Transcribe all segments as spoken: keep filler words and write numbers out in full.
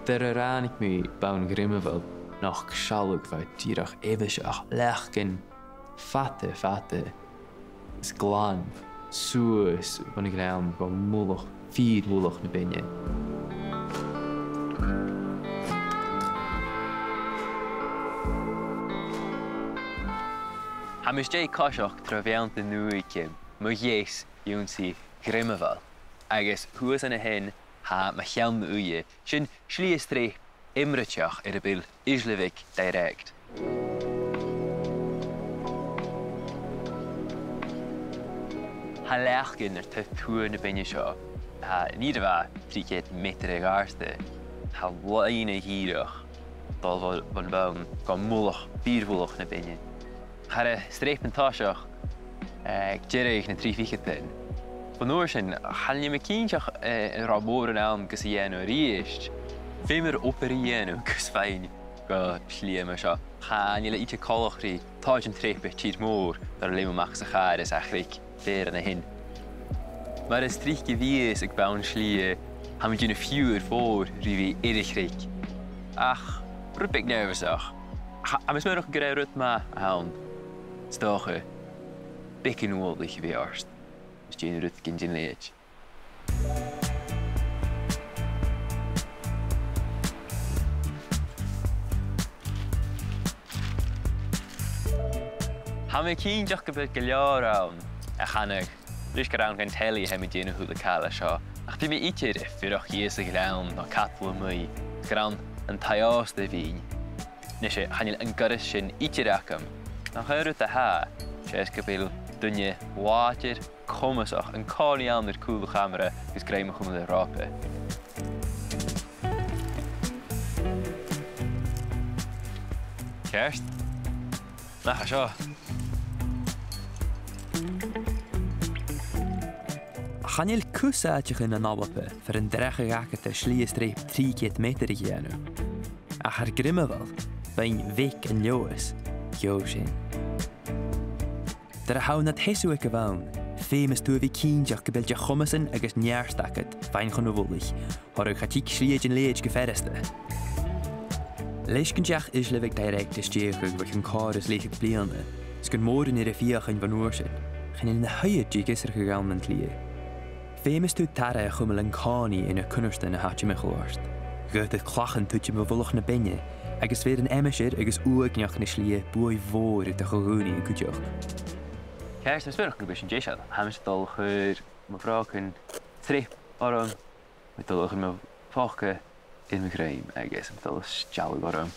Dar a ràinig mi bonn Ghriomabhail, nochd sealladh a bha dìreach aibhiseach, leacan fada, fada is glan suas bhon ghleann gu mullach, fìor mhullach na beinne. Tha mise a' coiseachd tro bheanntan Ùige mu dheas ionnsaigh Ghriomabhail, agus shuas an sin tha mo cheann-uidhe. Sin slighe-streap iomraiteach air a bheil Uisle Bheag Direct. Tha leacan air taobh tuath na beinne seo. Tha an ìre mhath trì cheud meatair a dh'àirde. Tha loidhne dhìreach a' dol bhon, bhon bhonn gu mullach, fìor mhullach na beinne. Cha robh streap an toiseach, eh, aig deireadh nan trì ficheadan. Bhon uair sin, chan eil mi cinnteach, eh, an robh mòran ann gus a dhèanamh a-rithist. Feumar obair a dhèanamh gus faighinn gu slighe mar seo. Chan eil e idir coltach ri tòiseachadh an treip air tìr-mòr, dar a leum mi a-mach às a' chàr is à creig feur an sin. Mar as trice a bhios aig bonn slighe, tha mi a' dèanamh fiughair mhòr ri bhith air a' chreig. Ach, rud beag nearbhasach. Tha, tha mi a' smaoineachadh gur e rud math a th' ann. 'S dòcha, beagan uallaich a bhith ort. Is dèan rud gun dèan leithid. Tha mi cinnteach gu bheil gu leòr ann a chanadh, leis gur ann dhan telly a tha mi a' dèanamh a h-uile càil a seo, ach bidh mi idir a' fuireach shìos a' ghleann no cadal a-muigh, gur ann an taigh-òsta a bhithinn. Nise, chan eil an goireas sin idir agam. An aon rud a tha, 's e 's gu bheil duine làidir, comasach, an-còmhnaidh ann air cùl a' chamara agus grèim a chumail air ròpa. Ceart? Nach e seo. Chan eil cus àiteachan ann an Alba far an deach agad air slighe-streap trì cheud meatair a dhèanamh. Ach air Griomabhail, bha i bheag an Leòdhas, gheibh sin. Dar a tha thu nad sheasamh aig a' bhonn, feumas tu a bhith cinnteach gu bheil de chomasan agus neart agad faighinn chun a' mhullaich, thoradh cha tig slighe dhen leithid gu furasta. Leis gun deach Uisle Bheag Direct a stèidheachadh bho chionn còrr is leth-cheud bliadhna, 's gun mòran air a fheuchainn bhon uair sin, chan eil na h-uiread de dh'fhiosrachadh ann an t-slighe. Feumas tu tarraing a chumail an-còmhnaidh air na cunnartan a tha timcheall ort. Gheibh thu clachan tuiteam bho mhullach na beinne, agus bheir an aimsir agus uaigneachd na slighe buaidh mhòr air do cho-dhùnaidhean cuideachd. Ceart, tha mi a' smaoineachadh gum bi sin deiseil. Tha mise a' dol a chur mo bhrògan treip orm, tha mi a' dol a chur mo phoca air mo dhruim agus tha mi a' dol a stealladh orm.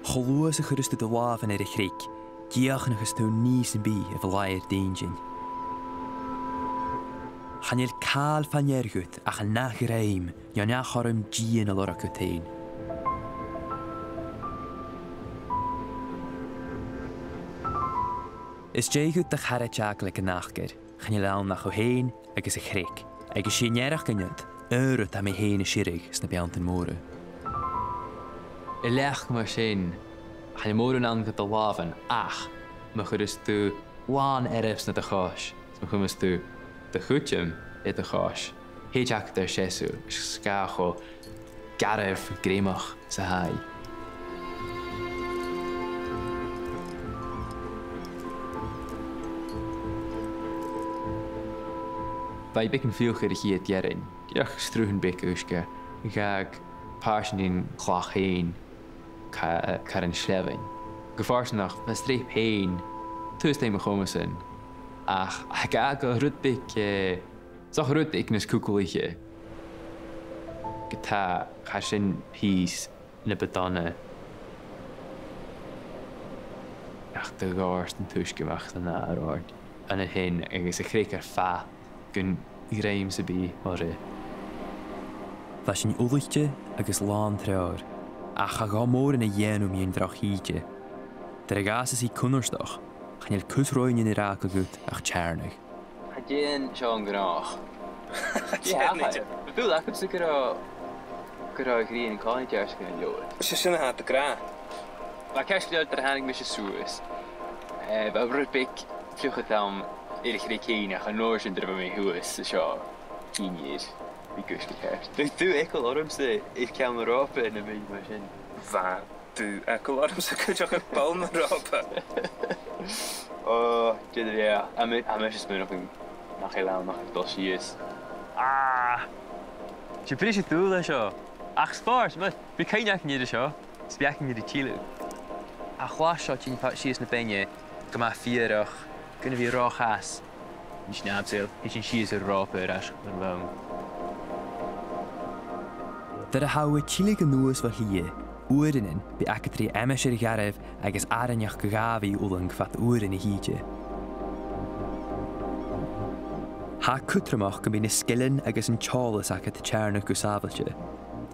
Cho luath 's a chuireas tu do làmhan air a' chreig, dìochuimhnicheas tu nì sam bith a bha làitheil d' inntinn. Chan eil càil fa-near dhut ach an ath-ghrèim no an ath-chothrom dìon a lorg dhut fhèin. Is dè dhut do charaid eagal aig an acair, chan eil ann ach thu fhèin agus a' chreig, agus 's e an earrach gun iad, aon rud a tha mi fhèin a' sireadh sna beanntan mòra. A' leac mar sin, chan eil mòran ann gu do làmhan, ach ma chuireas tu làn earbsa nad chois, 's ma chumas tu do chuideam air do chois, thèid agad air seasamh, 's e sgath cho garbh, greimach 's a tha i. Bha i beagan fiadhaich air a' chiad earrainn, dìreach sruthan beaga uisge, dh'fhàg pàirt dhen chlach fhèin ca-, car an sleamhainn. Gu fortanach, bha an streap fhèin taobh a-staigh mo chomasan, ach tha e gu rud beag, eh, 's dòcha rud beag nas cugallaiche. Ge-tà, chaidh sin pìos na bu dona. Ach do dhòirt an t-uisge a-mach san adhar oirnn an sin agus a' chreag air fad gun ghreim sam bith oirre. Bha sinn ullaichte agus làn treòir, ach cha ghabh mòran a dhèanamh mu dheidhinn droch thìde. Dar a dh'fhàsas i cunnartach, chan eil cus roimhe a ràdh dhut ach teàrnadh. Cha dèan seo an gnothach. Cha dèan idir. Bha dùil agamsa gun robh, gun robh a' ghrian an-còmhnaidh deàrrsadh gun an leabhar. 'S e sin a tha iad ag ràdh. Bha ceist gu leòr dar a thàinig mise suas. Eh, bha rud beag fliuch agam air a' chreig fhèin, ach an uair sin nuair a bha mi shuas an seo, cinn air, bha e gu ceart. Bha, bha eagal ormsa air ceann an ròpa nam bheatha mar sin. Bha, bha eagal ormsa cuideachd air bonn an ròpa. Ò, dè do bheatha, tha mi, tha mise a' smaoineachadh nach eil ann ach a' dol sìos. Ah! 'S e briseadh-dùil a tha seo. Ach spòrs, ma, bidh cuimhne againn air seo. 'S bidh againn ri tilleadh. Tha a' chlas seo a' tighinn a-mach sìos na beinne gu math fìorach, gun a bhith ro chas. Nis, na, saoil, thèid sinn sìos air an ròpa air ais chun an bhonn. Dar a tha thu a' tilleadh a-nuas bho thìde, uaireannan bidh agad ri aimsir gharbh agus àrainneachd gu gabhail fhulangach fad uairean a thìde. Tha e cudromach gum bi na sgilean agus an t-eòlas agad a' teàrnadh gu sàbhailte.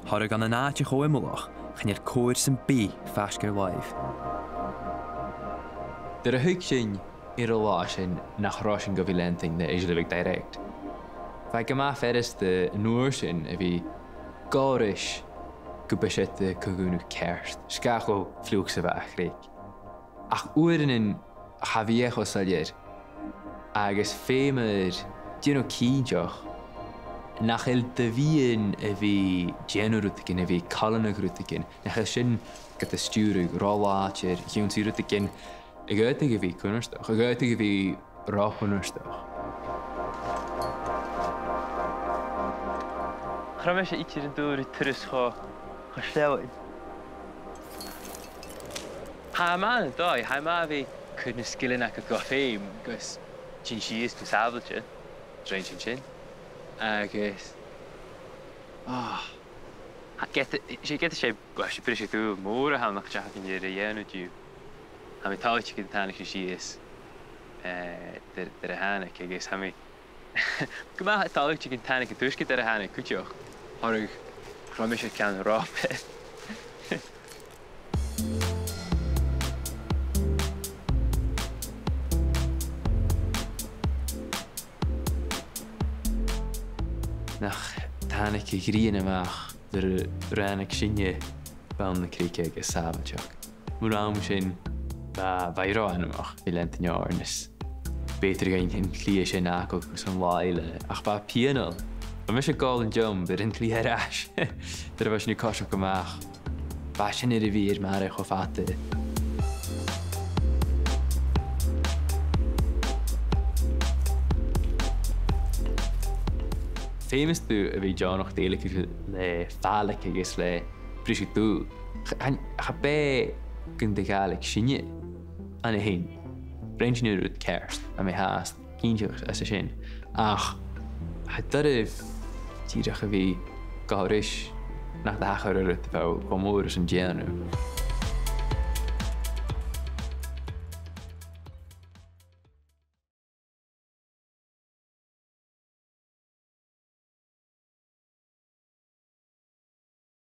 Thoradh ann an àite cho iomallach, chan eil cobhair sam bith faisg air làimh. Dar a thuig sinn air an là sin nach robh sinn gu bhith leantainn le Islivig Direct, bha e gu math furasta an uair sin a bhith ag iarraidh gu bheil sinn a' cur gu ceart, 's dòcha cho fliuch 's a bha a' chreig. Ach uaireannan cha bhi e cho soilleir, agus feumar dèanamh cinnteach nach eil do mhiann a bhith dèanamh rudeigin, a bhith a' coileanadh rudeigin, nach eil sin gad stiùireadh ro làidir, a chionn 's e rudeigin a dh'fhaodadh a bhith cunnartach, a dh'fhaodadh a bhith ro chunnartach. Cha robh mise idir an dùil ri turas cho, cho sleamhainn. Tha e math, an dòigh, tha e math a bhith a' cur na sgilean agad gu feum gus tighinn sìos gu sàbhailte, rinn sinn sin. Agus, ah, tha, ged, 's e, ged 's e, well, 's e briseadh-dùil mòr a th' ann nach deach againn a dhèanamh an-diugh. Tha mi toilichte gun tàinig sinn sìos, eh, dar, dar a thàinig, agus tha mi gu math toilichte gun tàinig an t-uisge dar a thàinig cuideachd, thoradh, cha robh mise air ceann an ròpa. Nach tàinig a' ghrian a-mach nuair a ràinig sinne bonn na creige agus sàbhailteachd. Mun àm sin, bha, bha e ro anmoch a bhith leantainn oirnn is b' fheudar dhuinn an clì sin fhàgail gus an latha eile, ach bha e pianail. Bha mise a' gabhail an jump air an clì air ais nuair a bha sinn a' coiseachd a-mach. Bha sin air a bhith air m' aire cho fada. Feumaidh tu a bhith deònach dèiligeadh le fàileadh agus le briseadh-dùil. Cha, cha, cha b' e gun do dh'fhàileadh sinne ann fhèin. Rinn sinn an rud ceart, tha mi fhathast cinnteach às a sin. Ach cha b' urrainn dìreach a bhith ga chur ris nach do thachair an rud a bha cho mòr ris an dèanamh.